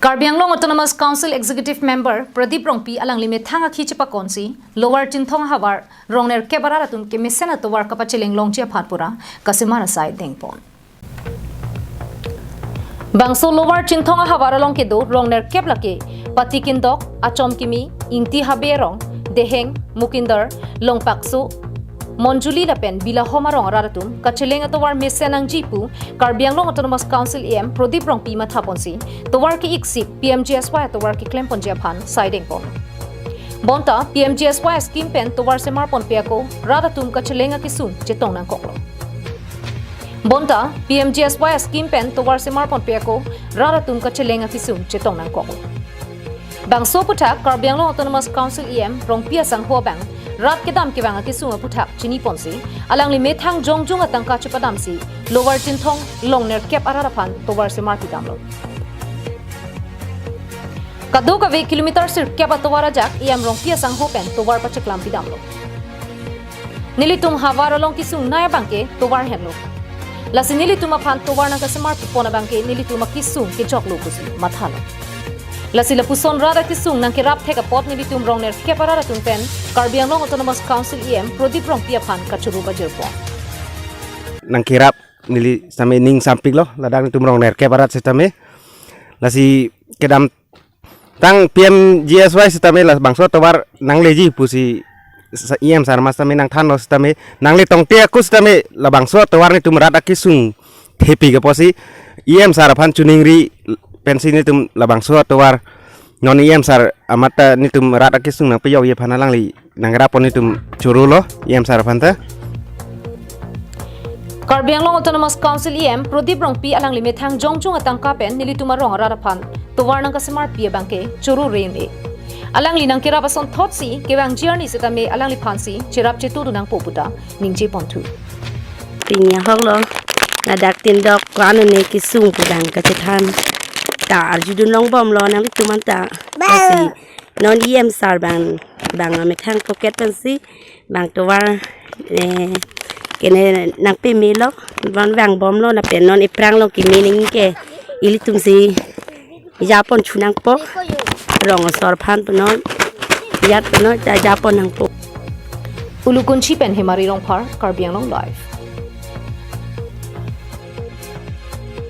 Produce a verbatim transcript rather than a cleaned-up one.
Karbi Anglong Autonomous Council Executive Member Pradip Rongpi alangli methang akhi chepakonsi Lower Chinthong ahavar rong nerkep arat atum kemesen atovar kapacheleng longji aphan pura kasemar asai dengpon. Bangso Lower Chinthong ahavar along kedo rong nerkep lake Patikindok, Achomkimi, Ingti Habe Arong, Deheng, Mukindar, Longpakso, Monjuli lapen Bilahom arong arat atum kacheleng atovar mesen nangji pu Karbi Anglong Autonomous Council E M Pradip Rongpi mathaponsi tovar ke-ik sik P M G S Y atovar keklemponji aphan sai dengpon. Bonta P M G S Y scheme pen tovar semarponpe ako rat atum kacheleng akesung chetong nangkoklo. Bonta P M G S Y scheme pen tovar semarponpe ako rat atum kacheleng akesung chetong nangkoklo. Bangso aputhak Karbi Anglong Autonomous Council E M Rongpi asangho abang rat kedam kevang akesung aputhak chiniponsi alangli methang jongjung atangka chepadamsi Lower Chinthong long nerkep arat aphan tovar semarpidamlo. Kadokave kilometer sirkep atovar ajak E M Rongpi asangho pen tovar pacheklampidamlo. Nelitum havar along kesung nai abangke tovar henlo. Lasi nelitum aphan tovar nangkasemarpipon abangke nelitum akesung kejoklo pusi mathalo. Lasi lapuson rat akesung nangkerap thek apot nelitum rong nerkep arat atum pen Karbi Anglong Autonomous Council E M Pradip Rongpi aphan kachoro pajirpon. Nangkerap neli sitame ning sampiklo, ladak netum rong nerkep arat sitame. Lasi kedamtang P M G S Y sitame labangso atovar nangleji pusi sa-, E M sar mas sitame nangthanlo sitame, nangle tangte ako sitame labangso atovar netum rat akesung thepik apotsi E M sar aphan choningri pensi netum labangso atovar non E M sar amat ta netum rat akesung nangpejokji aphan alangli nangrapon netum chorolo E M sar aphan ta. Karbi Anglong Autonomous Council E M Pradip Rongpi alangli methang jongjung atangka pen nelitum arong arat aphan tovar nangkasemarpi abangke choro re-un-e. Alangli nangkerap asonthotsi kevangji arni sitame alangliphansi cherap chetudun nangpo puta ningjeponthu. Pini ahoklo, ladak tindok ko-an un-e kesung pu abang kachethan ta arjudun longbomlo nangtum anta. Lasi non E M sar abang, abang amethang pocket pensi abang tovar, eh, kene nangpemelo, van vangbomlo lapen non ephrang along keme nangji ke ilitumsi japon chunangpo, rong asor aphan pu non, jat pu non, ja-, japon nangpo. Ulukunchi pen Hemari Rongphar, Karbi Anglong Live.